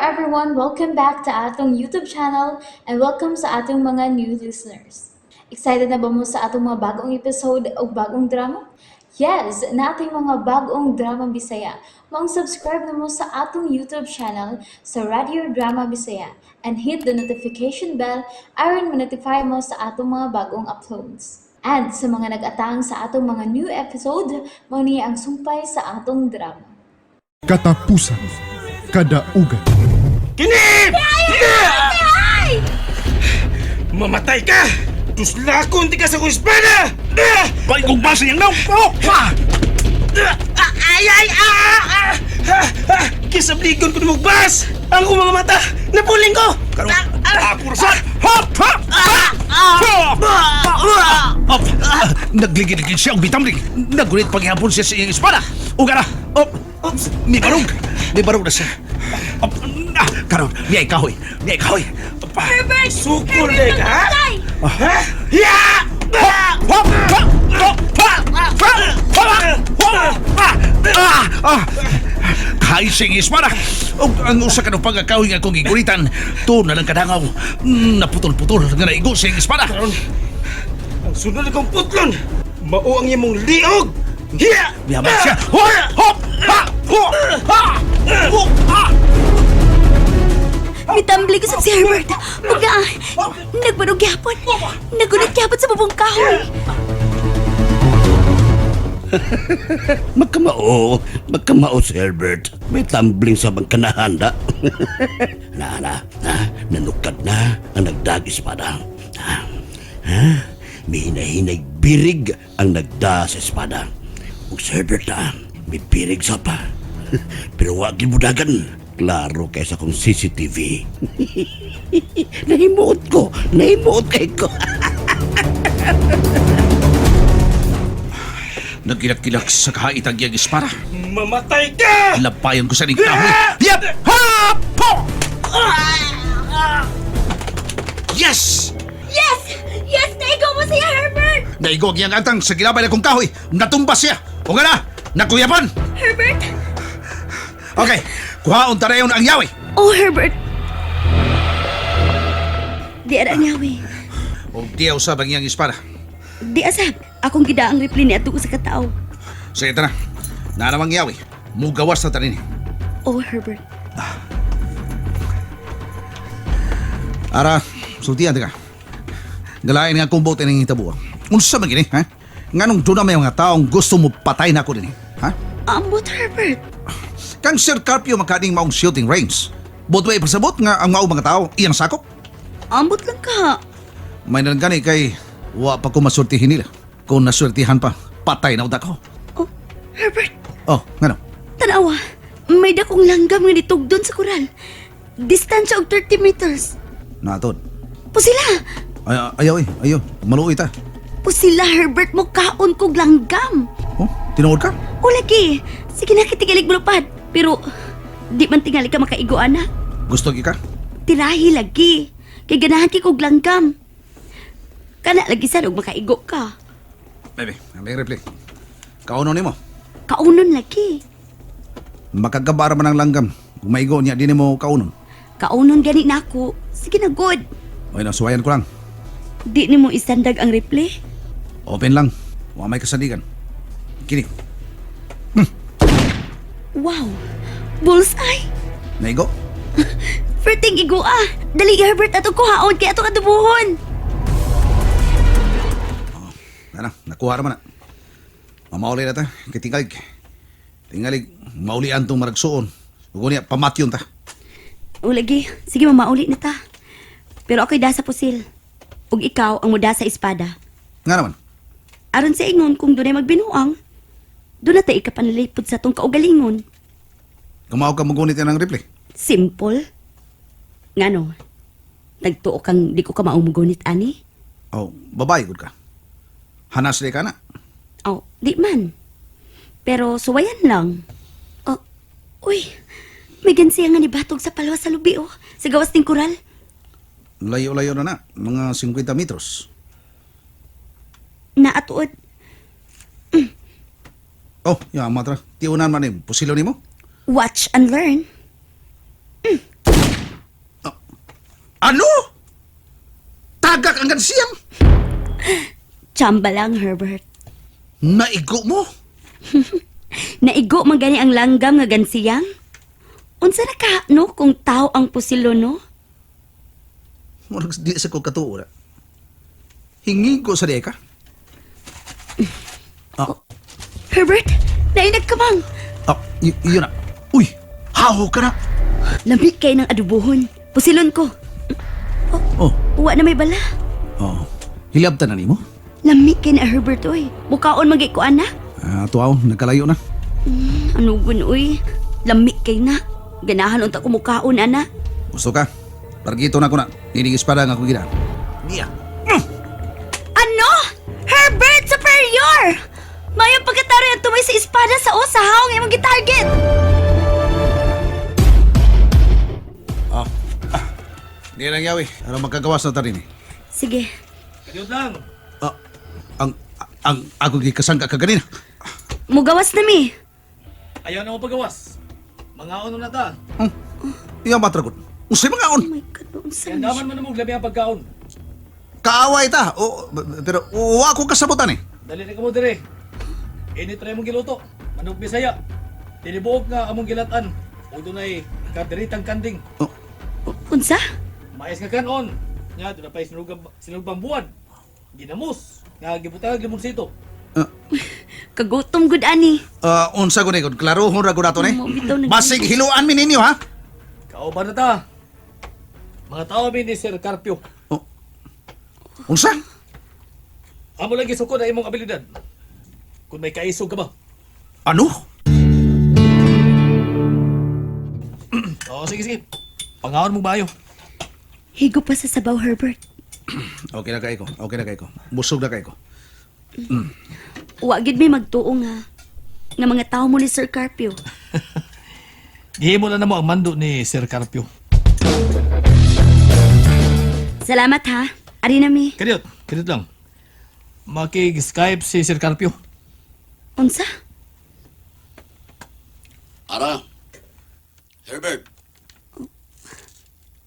Everyone! Welcome back to atong YouTube channel and welcome sa atong mga new listeners. Excited na ba mo sa atong mga bagong episode o bagong drama? Yes, nating mga bagong drama Bisaya. Maong subscribe na mo sa atong YouTube channel sa Radio Drama Bisaya and hit the notification bell aron ma-notify mo sa atong mga bagong uploads. And sa mga nag-atang sa atong mga new episode, mao ni ang sumpay sa atong drama. Katapusan. Kadaugan. Kini! Mamatay ka! Tuslakon ti ka sa kong espada! Baygong basa niyang naw! Oh! Pa! Ay, ay, ah! Ah! Ah! Ah! Kisabligon ko numugbas! Ang akong mga mata! Napuling ko! Karon, ako sa... Hop! Hop! Hop! Hop! Nagligid-ligid siya og bitamling. Nagulit paghihapon siya sa iyang espada. Ug ara! Op! Oops! Mibarog! Mibarog na siya. Op! Ah, karon, niyay kahoy. Niyay kahoy. Op! Ah. Sukol na ka! Ha? Ya! Hop! Hop! Hop! Hop! Hop! Hop! Hop! Ah! Ah! Ah! Kahay siyang espada. Ug ang usa ka nupang nga kahoy nga akong gigunitan, tuon na lang kadangaw. Naputol-putol nga naigo siyang espada. Karon, ang sunod akong putlon! Mao ang imong liog! Hiya! Miyaman siya. Hop! Hop! Ha! Ho! Ha! Ho! Ha! Mitambli ko sa si Herbert. Ug naa, nagbarog gyapon. Nagunit gyapon sa bubong kahoy. Magkamao, magkamao si Herbert. May tumbling sa bangkanahanda. Na, na, na, nanukad na ang nagdag espada. Ha? Ha? May hinahinay birig ang nagda sa espada. Ug si Herbert na, may birig sa pa. Pero wag budagan. Klaro kaysa kong CCTV. Nahimuot ko, nahimuot kay ko. Nagkilak-kilak sa kahait ang iyang espada. Mamatay ka! Labayan ko sa ning kahoy. Yep! Ha! Po! Yes! Yes! Yes! Naigo mo siya, Herbert! Naigo ang iyang atang sa gilabay na kong kahoy. Natumba siya. O nga na, nakuyapan. Herbert! Okay, kuhaon tarayon ang yawi. Oh, Herbert! Di ara niya, we. O di usab ang iyang espada. Di asab. Akong gidaang reply ni ato sa katao. Sige, tara. Naramang yawi. Mugawas na tanin. Oh, Herbert. Ara, sultian ka. Galain nga akong bote ng hitabo. Unsa man gini, ha? Nganong doon na may mga taong gusto mo patay na ako din, ha? Ambot, Herbert. Kang Sir Carpio makaning maong shooting range. Bot way pasabot nga ang maong mga tao iyang sakop. Ambot lang ka. May nalang gani kay wa pa ko masurtihin nila. Kung nasurtihan pa, patay na utak ko. Oh, Herbert. Oh, ngano? Tanawa. May dakong langgam nga nitugdon sa koral. Distansya og 30 meters. Natod. Pusila! Ay, ayaw eh, ayaw. Maluoy ta. Pusila, Herbert, mo kaon kog langgam. Oh, tinuod ka? O lagi, sige na kitigalig mulupad. Pero, di man tingali ka makaigo, ana. Gusto gi ka? Tirahi lagi. Kay ganahan ki kog langgam. Kana lagi sad og makaigo ka. Bebe, may reply. Kauno nimo. Kaunon lagi. Makagabara man ang langgam. Kung maigo niya, di nimo kaunon. Kaunon gani nako. Sige na good. Oy, nasuwayan ko lang. Di nimo isandag ang replay. Open lang. Wa may kasandigan. Kini, Wow. Bullseye. naigo. Ferting igo ah. Dali Herbert atong kuhaon kay atong adubuhon. Ana, nakuha naman na. Mamauli na ta. Kay tingalig. Tingalig, maulian tong maragsuon. Ug niya, pamatyon ta. O lagi, sige mamauli na ta. Pero ako'y dasa pusil. Ug ikaw ang muda sa espada. Nga naman. Aron sa ingon kung dunay magbinuang, doon na tayo ikapanalipod sa tong kaugalingon. Kumao ka magunit yan ang replay. Simple. Ngano, nagtuo kang di ko ka maumugunit, ani? Oh, babae gud ka. Hanas di ka na. Oh, di man. Pero suwayan lang. Oh, uy, may gansiya nga ni Batog sa palwa sa lubi, oh. Sa gawas ting koral. Layo-layo na na. Mga 50 metros. Naatuod. Oh, ya matra. Tiunan man ni. Pusilo nimo. Watch and learn. Ano? Tagak ang gansiyang? Chamba lang, Herbert. Naigo mo? Naigo man gani ang langgam nga gansiyang? Unsa na ka, no, kung tao ang pusilo, no? Murag di sa ko katuo na. Hingin ko sa di ka. Ah, Herbert, nainag ka bang? ah, yun na. Uy, haho ka na. Lamig kay ng adubuhon. Pusilon ko. Oh, Uwa na may bala. oh. Hilabtan na nimo? Lamig kay na Herbert, oy. Mukaon magi ko, ana. Ah, tuaw, nagkalayo na. Ano gun, oy? Lamig kay na. Ganahan unta ko mukaon, ana. Gusto ka? Pargito na ko na. Nining espada nga ko gina. Niya. Ano? Herbert Superior! Mayong pagkataro yung tumay sa espada sa usahaw ng imong gitarget! Ah. Ah. Di lang yawi. Aron magkagawas na ta rin eh. Sige, Kadiyot lang. Ah, ang ang ako gikasangka ka ganina. mugawas na mi. Ayaw na mo pagawas. Mangaon na ta. Iya matragot. Unsay mga on? Oh my God, unsa man siya? Kandaman man mo labi ang pagkaon. Kaaway ta. O, pero wa ko kasabutan eh. Dali na kamo dire. Init ra imong giluto. Manok Bisaya. Tinibuok nga among gilatan. Ug dunay kaderitang kanding. Oh, Unsa? Mais nga kanon. Nya dunay pa sinugbang buwan. Ginamos nga gibutang limonsito. ah, Kagutom gud ani. ah, unsa gud gud klarohon ra gud ato ni. Mo, bitaw nag- Basig hiluan mi ninyo ha. Kauban na ta. Mga tao mi ni Sir Carpio. Oh. Unsa? Amo lagi sukod ang imong abilidad. Kung may kaisog ka ba? Ano? Oo, sige, sige. Pangaon mo bayo. Higo pa sa sabaw, Herbert. Okay na kay ko. Okay na kay ko. Busog na kay ko. Wa gid may magtuo nga nga mga tao mo ni Sir Carpio. Gihimo na namo ang mando ni Sir Carpio. Salamat ha. Ari na mi. Kadiyot, kadiyot lang. Makig-Skype si Sir Carpio. Unsa? Ara. Herbert,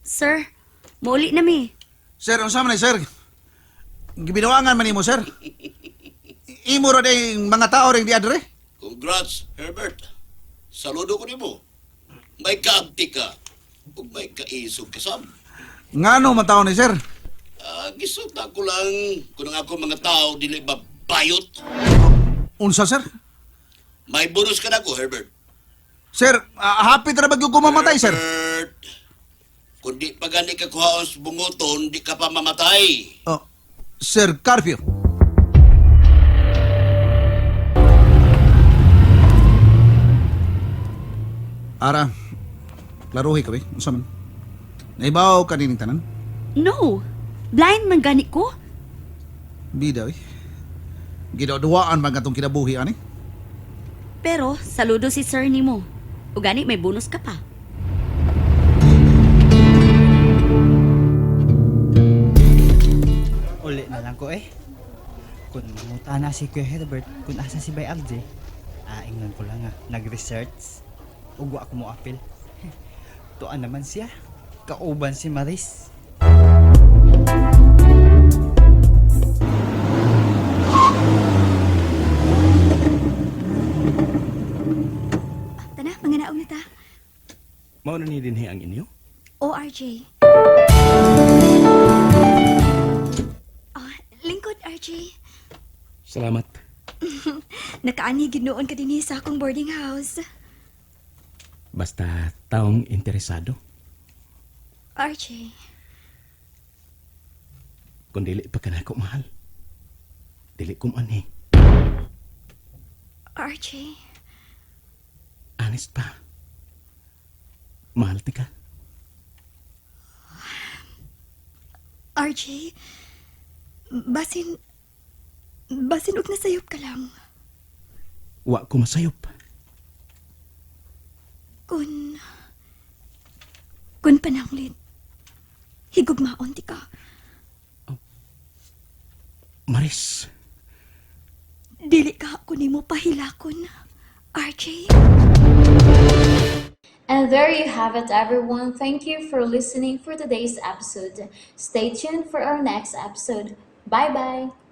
Sir, mauli na mi. Sir, unsa man ni sir? Gibinuangan man nimo sir. Imo ra day mga tao ring diadre. congrats, Herbert. Saludo ko nimo. May kaabti ka ug may kaisog ka sab. Ngano man taon ni sir? Ah, gisuta ko lang kung ang ako mga tao dili ba bayot. Unsa sir? May bonus ka na ko, Herbert. Sir, ah, hapit ra ba gyud ko mamatay sir? Herbert, kung di pa gani ka kuhaon sa bunguton, di ka pa mamatay. Oh, Sir Carpio. Ara, klaruhi ka ba? Unsa man? Naibaw ka nining tanan? No. Blind man gani ko. Bida, eh. Gidaduwaan man katong kinabuhi, ani? Pero saludo si sir nimo. O gani may bonus ka pa. Uli na lang ko eh. Kung manguta na si Kuya Herbert kung asa si Bay RJ, ah, ingnon ko lang ah, nag-research. Ugwa ako mo apil. Tuan naman siya. Kauban si Maris. Tana, manganaog na ta. Mao na ni dinhi ang inyo? ORJ. Oh, lingkod RJ. Salamat. Nakaani gid noon ka dinhi sa akong boarding house. Basta taong interesado. RJ, Kung dili pa ka na ako mahal. Dili ko manhi. RJ. Honest pa. Mahal ti ka. RJ, basin basin og nasayop ka lang. Wa ko masayop. Kun kun pananglit higugmaon ti ka. Maris, Dili ka ako nimo pahilakon, RJ. And there you have it, everyone. Thank you for listening for today's episode. Stay tuned for our next episode. Bye bye.